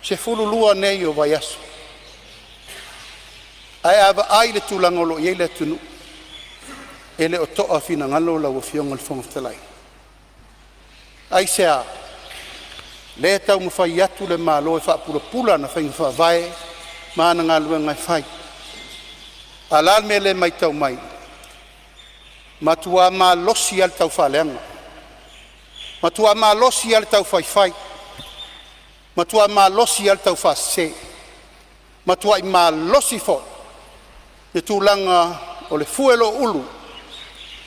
12 nei o vaiaso. Ae a vaai i le tulaga o lo o i ai le atunuu, e le o toa finagalo lau Afioga i le Fofoga Fetalai. Aisea? Lea e taumafai atu le Malo e faapulapula ana faiga faavae ma ana galuega e fai. Ae o le a le mea lea e matau mai? Matua malosi lava le taufaaleaga, matua malosi lava le taufaifai, matua malosi lava le taufaasese, matuai malosi foi le tulaga o le fue o lou ulu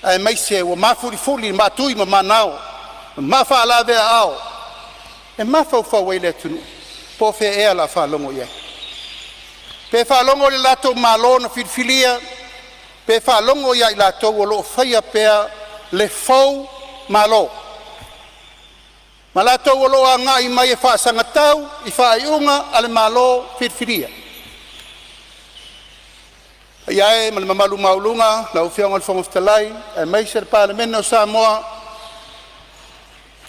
aemaise ua mafulifuli maatui ma manao ma mafaalaveaao e mafaufau ai le atunuu po o fea ea o le a faalogo i ai. Pe faalogo i le latou Malo na filifilia pe faalogo ia i latou o lo o faia pea le foumalo ma latou o lo o agai mai e faasagatau i faaiuga a le Malo filifilia. Le paia e ma le mamalu maualuga lau Afioga i le Fofoga Fetalai aemaise le Palemene o Samoa,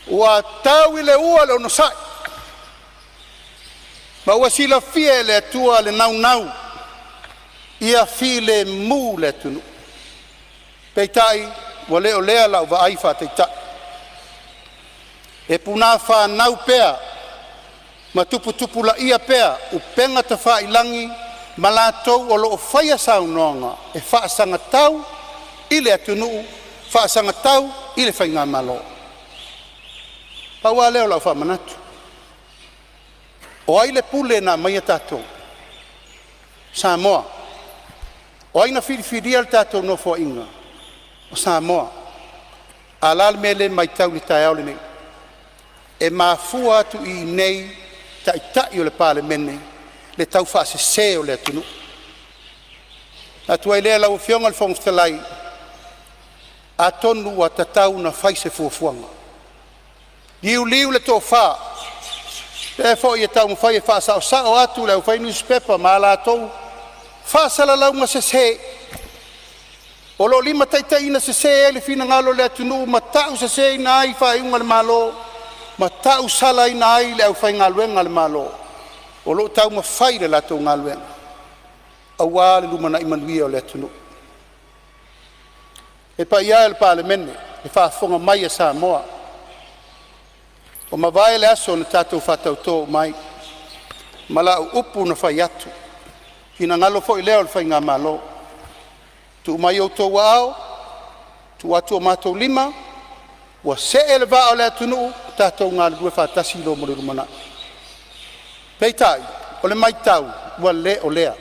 ua tau i le ua le onosai ma ua silafia e le Atua le naunau ia filemu le atunuu. Peitai, ua le o lea lau vaai faataitai, e punāfanau pea ma tuputupulaia pea upega tafailagi ma latou o lo o faia saunoaga e faasagatau i le atunuu, faasagatau i le faigamalo. Pau lava lea o lau faamanatu, o ai le pule na aumaia tatou? O Samoa. O ai na filifilia le tatou Nofoaiga? O Samoa. A o le a le mea lea e matau i le taeao lenei? E mafua atu i inei Taitai o le Palemene le taufaasese o le atunuu. Ona manatu ai lea lau Afioga i le Fofoga Fetalai, atonu ua tatau ona fai se fuafuaga, liuliu le tofa, o lea foi e taumafai e faasaosao atu le aufai nusipepa ma a latou faasalalauga sese o lo o limataitaiina sese ai le finagalo o le atunuu ma tauseseina ai faaiuga a le Malo ma tausalaina ai le aufaigaluega a le Malo o lo o taumafai le latou galuega aua le lumanai manuia o le atunuu. Le paia e o le Palemene, le faafofoga mai a Samoa, ua mavae le aso na tatou faatauto uma ai ma lau upu na fai atu, finagalo foi lea o le faigamalo, tuu mai i outou aao, tuu atu o matou lima ua see le vaa o le atunuu tatou galulue faatasi loa mo le lumanai. Peitai o le matau ua le o lea.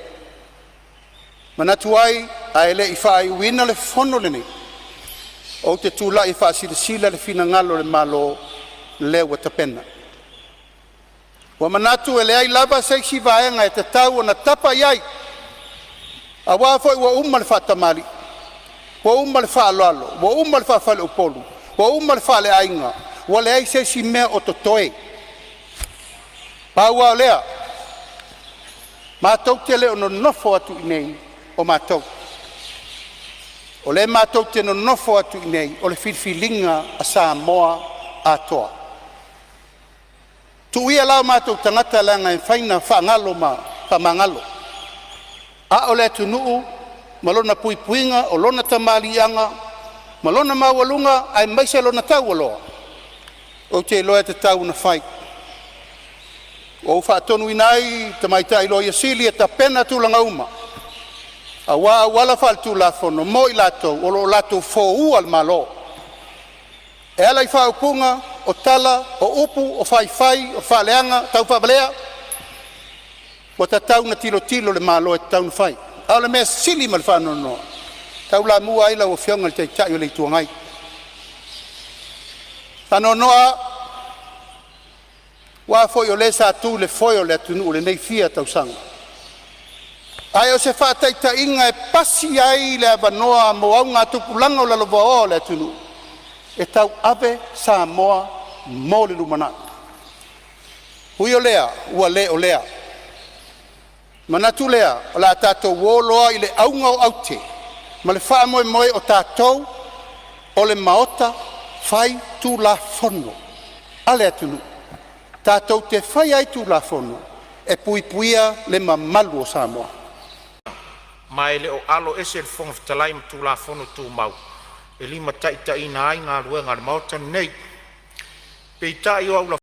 Manatu ai ae le i faaiuina le fono lenei, ou te tulai e faasilasila le finagalo o le Malo lea ua tapena. Ua manatu e leai lava se isi vaega e tatau ona tapa i ai, aua foi ua uma le faatamalii, ua uma le faaaloalo, ua uma le faafaleupolu, ua uma le faaleaiga, ua leai se isi mea o totoe. Pau lava o lea, matou te le o nonofo atu i inei o matou. O lea matou te nonofo atu i inei o le filifiliga a Samoa atoa. Tuu ia la o matou tagata leaga e mafai ona faagalo ma faamagalo, a o le atunuu ma lona puipuiga o lona tamaliiaga ma lona maualuga aemaise lona taualoa, ou te iloa e tatau ona fai. Ua ou faatonuina ai le Tamaitai Loia Sili e tapena tulaga uma aua auala faaletulafono mo i latou o lo o latou foua le Malo e ala i faaupuga, o tala, o upu, o faifai, o faaleaga, taufaavalea. Ua tatau ona tilotilo le Malo e tatau ona fai. A o le mea sili ma le faanoanoa, e taulamua ai lau Afioga i le Taitai o le Itu Agai. Faanoanoa aua foi o le sa tu i le foe o le atunuu i lenei fia tausaga, ae o se faataitaiga e pasi ai le avanoa mo augatupulaga o lalovaoa o le atunuu e tauave Samoa mo le lumanai. Ui o lea, ua le o lea. Manatu lea o le a tatou o loa i le auga o aute ma le faamoemoe, o tatou o le Maota Faitulafono a le atunuu. Tatou te faia ai Tulafono e puipuia le mamalu o Samoa. Ma e le o alo ese le Fofoga Fetalai ma Tulafono Tumau e limataitaiina ai galuega a le Maota lenei. Peitai o aula